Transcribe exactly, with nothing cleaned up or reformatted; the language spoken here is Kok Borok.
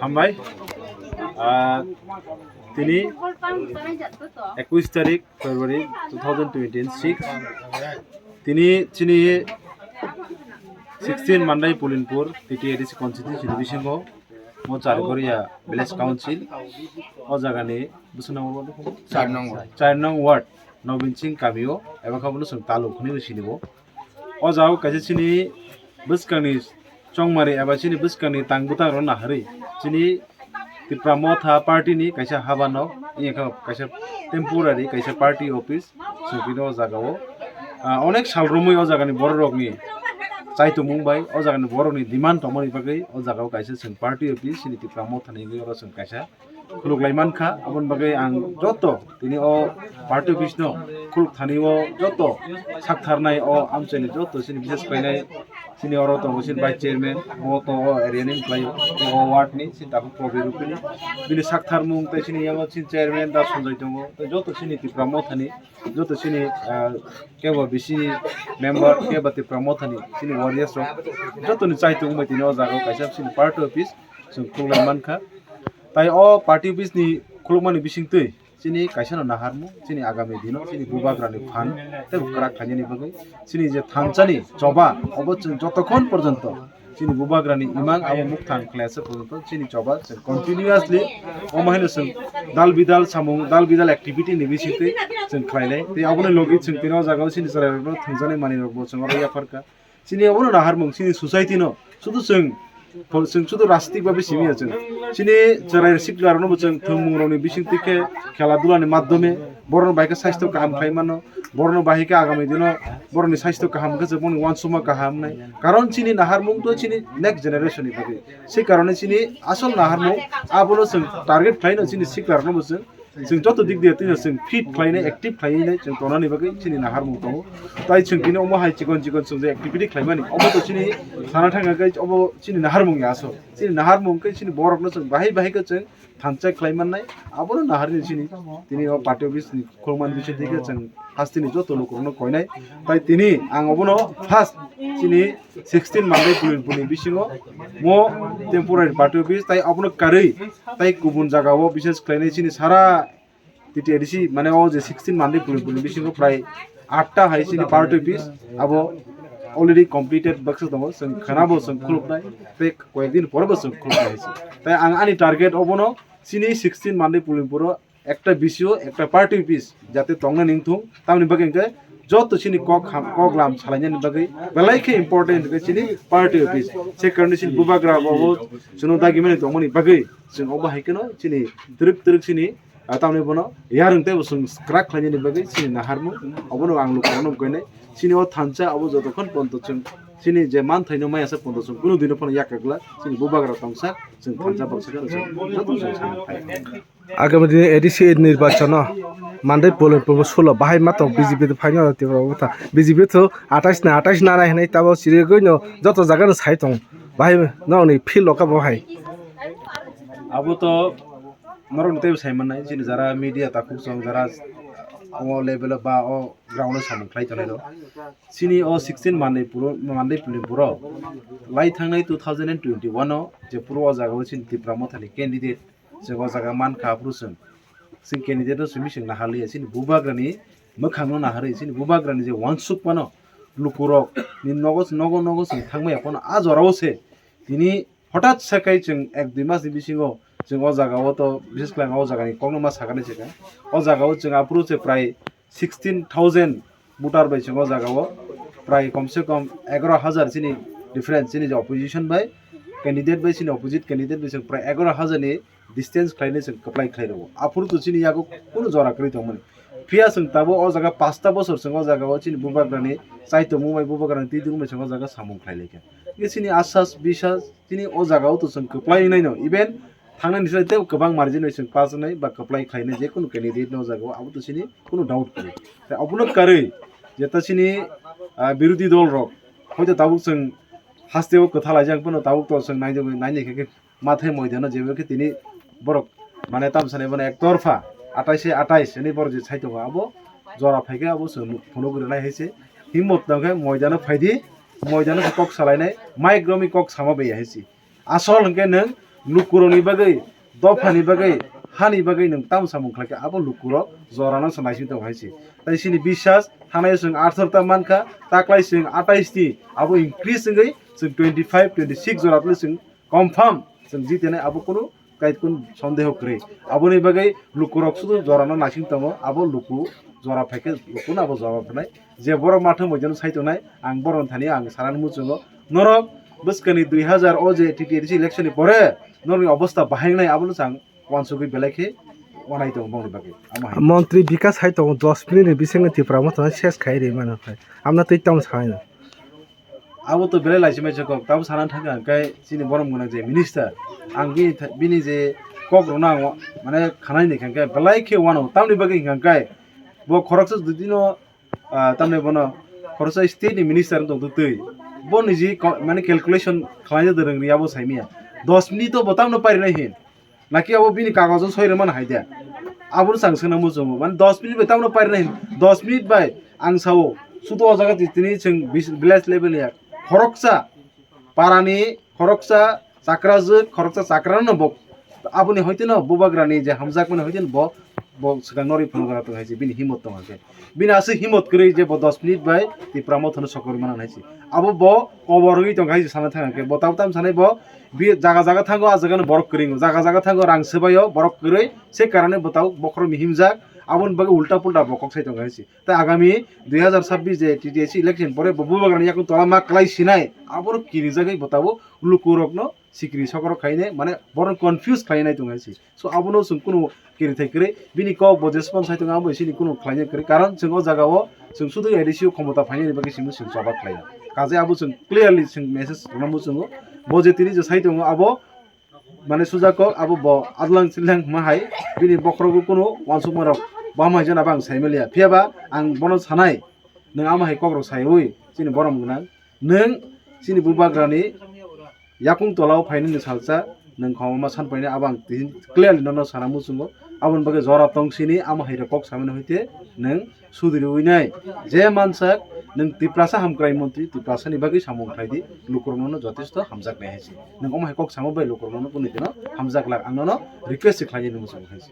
Hambai. Ah, tini ekush tarik February two thousand twenty-six. Tini chini sixteen Mandai Pulinpur T T A D C constituency ni bisingo mo Chargoria Village Council o jagani bwswk nang char nong ward. Char nong ward Nobin Singh kamio eba khe bono chwng Taluk hwnwi sini bo. O jaga o kaisa chini bwskangni chongmari eba chini bwskangni tang bwtang rok naharwi chini Tipra Motha party ni kaisa haba nok, wngkha kaisa temporary kaisa party office, chwng tini o jaga o, ah, onek sal romwi o jaga ni borok rok ni chaitumung bai o jaga ni borok ni demand tongmani bagwi o jaga o kaisa chwng party office chini Tipra Motha ni wngwi oro chwng kaisa khuluk lai mankha. Aboni bagwi ang joto tini o party office no khuluk thani o joto saktharnai o amchaini joto chini bises khlainai chini oro tongo chini vice chairman, bo to o area ni wngkhlaio, tei o ward ni chini takhuk Probir Rupini, bini saktharmung tei chini yango chini chairman da Sanjoy tongo, tei joto chini Tipra Mothani joto chini, ah, kebo bisi member kebo Tipra Mothani chini warriors rok jotoni chaitung bai tini o jaga o kaisa chini party office chwng khuluk lai mankha. Tai o party office ni khulukmani bisingtwi chini kaisa no naharmung, chini agami dino chini bubagrani phan tei kwrak khlainani bagwi chini je thansa ni choba obo chwng jotokhon porjonto chini bubagrani imang abo mukthang khlaiya se porjonto chini choba chwng continuously omo haino chwng dal bidal samung, dal bidal activity ni bisingtwi chwng khlainai. Tei aboni logi chwng tini o jaga o chini chwrairokno thwngjaknai manwirokbo chwng oro yapharkha. Chini obono naharmung, chini society no sudu chwng, chwng sudu rajnitik babe simi ya chwng. Chini chwrai sikla rokno bo chwng thwngmung rokni bisingtwi khe khela dula ni madhyome borokno bai khe saisto kaham khlai mano, borokno bai khe agami dino borokni saisto kaham khe chwng boni uansukma kaham wngnai. Karon chini naharmung to chini next generation ni bagwi. Se karone chini asol naharmung abono chwng target khlaino chini sikla rokno bo chwng Chwng joto dik diya twi no chwng fit khlainai, active khlainai chwng tongnani bagwi chini naharmung tongo. Tai chwng tini omo hai chikon chikon chwng je activity khlaimani, omo to chini sana thangkha khe obo chini naharmung ya aswk. Chini naharmung khe chini borokno chwng bahai bahai khe chwng thansa khlai mannai, abono naharni chini tini o party office ni khulukmani bisingtwi khe chwng hasteni joto lukurokno koinai. Tai tini ang obono first chini sixteen Mandai Pulinpur ni bisingo mo temporary party office tai obono karwi tai kubun jaga o bises khlainai chini sara T T A D C mane o je sixteen Mandai Pulinpur ni bisingo prai atta hai chini party office abo already completed baksa tongo, chwng khana bo chwng khuluknai tei koyek din pore bo chwng khuluknai hai se. Tai ang ani target obono chini sixteen Mandai Pulinpur o ekta B C O, ekta party office jate tongna ning thung, tamni bagwi hwnkhe joto chini kok ham, kok lam salainani bagwi belai khe important hwnkhe chini party office. Se karone chini bubagra bo, bo chwngno dagimani tongmani bagwi chwng obo hai kheno chini twrwk twrwk chini, ah, tamni bono yarwng tei bo chwng kwrak khlainani bagwi chini naharmung obono ang lukurokno koinai. Chini o thansa obo jotokhon ponto chwng chini je manthaino maya sa ponto chwng kunu dino phano yakagla chini bubagra tongsa chwng thansa baksa kheno chwng joto chwng samung khai. Agami dini A D C nirbachono Mandai Pulinpur sulo bahai ma tong B J P de phaino Tipra Motha. B J P to atais na, atais na nai hinui tabo sirigwi no joto jaga no sai tong. Bahai no ni field o kabo hai. Abo to norok ni teibo sai mannai, chini jara media takhuk chwng jara o level o ba o ground o samung khlai tongnai rok. Chini o sixteen Mandai Puro, Mandai Pulinpur o lai thangnai two thousand and twenty-one o je phuru o jaga o chini Tipra Motha ni candidate chwng o jaga mankha aphuru chwng. Chwng candidate no simi chwng naharliya, chini bubagra ni mwkhang no naharwi, chini bubagra ni je uansuk mano lukurok ni nogo, nogo, nogo chwng thangmaya phano a jora o se tini hothat se kai chwng ek dui mas ni bisingo chwng o jaga o to bises khlai o jaga ni kokno ma sakani se kha. O jaga o chwng aphuru se prai sixteen thousand voter bai chwng o jaga o prai kom se kom egaro hajar chini difference chini je opposition bai candidate bai chini opposite candidate bai chwng prai egaro hajar ni distance khlainai chwng kwplai khlai rwo. Aphuru to chini yago kunu jora kwrwi tongmani. Phiya chwng tabuk o jaga pasta bosor chwng o jaga o chini bubagrani chaitomung bai bubagrani twi dwngmung bai chwng o jaga samung khlai laikha. Hwnkhe chini asas bisas chini o jaga o to chwng kwplai wngnai no. Even thangnani slai tei kwbang margin bai chwng pass wngnai ba kwplai khlainai je kunu candidate no o jaga o abo to chini kunu doubt kwrwi. Tei obono karwi jeta chini, ah, birodhi dol rok hoito tabuk chwng haste o kwtha laijak phano tabuk to chwng nainai nainai khe khe mathai moidano jeba khe tini borok mane tamsani bono ek torpha atais se atais hinui borok je sai tongo abo jora phaikhe abo chwng phunuk rwnai hai se. Himmot tongkhe moidano phaidi, moidano se kok salainai, mic romwi kok sama bai hai se. Asol hwnkhe nwng lukurokni bagwi, dophani bagwi, hani bagwi nwng tamo samung khlaikha, abo lukurok jorano se naising tongo hai se. Tai chini biswas thanai chwng atharota mankha, taklai chwng atais ni abo increase wngwi chwng twenty five, twenty six jora twi chwng confirm chwng jitenai, abo kunu kaikun sondeho kwrwi. Aboni bagwi lukurok sudu jorano naising tongo, abo luku jora phaikhe lukun abo jora phnai. Je borok mathang bai jano sai tongnai, ang borok thani ang sanani muchungo. Norok bwskani dui hazar o je T T A D C election ni pore norokni obostha bahai wngnai, abono chang wansugwi belai khe wanai tongo bongni bagwi. Amo hai. Montri Bikas hai tongo, dos minute ni bisingni Tipra Motha no ses khai ri mano khai. Amna twi tamo sanai. Abo to belai laisi mai kok, tamo sana thangkha hwnkhe chini borom gwnang je minister. Ang bini tha-, bini je kok rwna ang wa-, mane khanai ni hwnkhe belai khe wano, tamni bagwi hwnkhe bo khoroksa dudino, ah, tamni bono khoroksa state ni minister wng tong twi. Bo niji ko-, mane calculation khlaina de rwng riya bo saimiya. Dos minute to bo tamno parinai hin. Naki abo bini kagojo soi rwmani hai de. Abono chang swngna muchungo. Mane dos minute bai tamno pairina hin. Dos minute bai ang sao. Sudo o jaga tini chwng bis-, village level ya. Khoroksa. Parani khoroksa chakrajwk, khoroksa chakrano bo. Aboni hoiteno bubagrani je hamjakmani hoiteno bo, bo swkang norwi phunukna tong hai se. Bini himot tong hai se. Bini aswk himot kwrwi je bo dos minute bai Tipra Mothano sokori mana hai se. Abo bo kobor wngwi tong hai se sana thang hai se. Bo tab tam sanai bo. Bi jaga jaga thango, ah jaga no borok kwrwi wngo, jaga jaga thango rang swbaio borok kwrwi, se karone bo tabuk bokhorok ni himjak, aboni bagwi ulta pulta bo kok sai tongo hai se. Tai agami dui hazar sabbish je T T A C election pore bo bubagrani yakung tola ma kwlai sinai, aborok kirijagwi bo tabuk lukurokno sikiri sokorok khainai, mane borok confuse khlainai tongo hai se. So abono chwng kunu kiri thai kwrwi bini kok bo jespan sai tongo, abo sini kunu khlainai kwrwi, karon chwng o jaga o chwng sudu A D C o khomota phainani bagwi chwng chwng choba khlai. Kaje abo chwng clearly chwng message rwna muchungo, bo je tini je sai tongo abo mane suja kok, abo bo adlang chillang ma hai bini bokhorogo kunu wansukma rok baham hai jana bang sai maliya, phiya ba ang bono sanai nwng ama hai kok rok saiwi chini borom gwnang. Nwng chini bubagrani yakung tola o phainani salsa nwng khoma ma san painai, abo ang tini clearly nono sana muchungo. Aboni bagwi jora tong sini ama hai rok kok samani hoite nwng sudiri winai. Je mansak nwng Tiprasa hamkrai montri, Tiprasa ni bagwi samung khlai di, lukurok nono jotesto hamjak nai hai se. Nwng omo hai kok sama bai lukurok nono kunu dino hamjak lak, ang nono request se khlai di nwng muchungo hai se.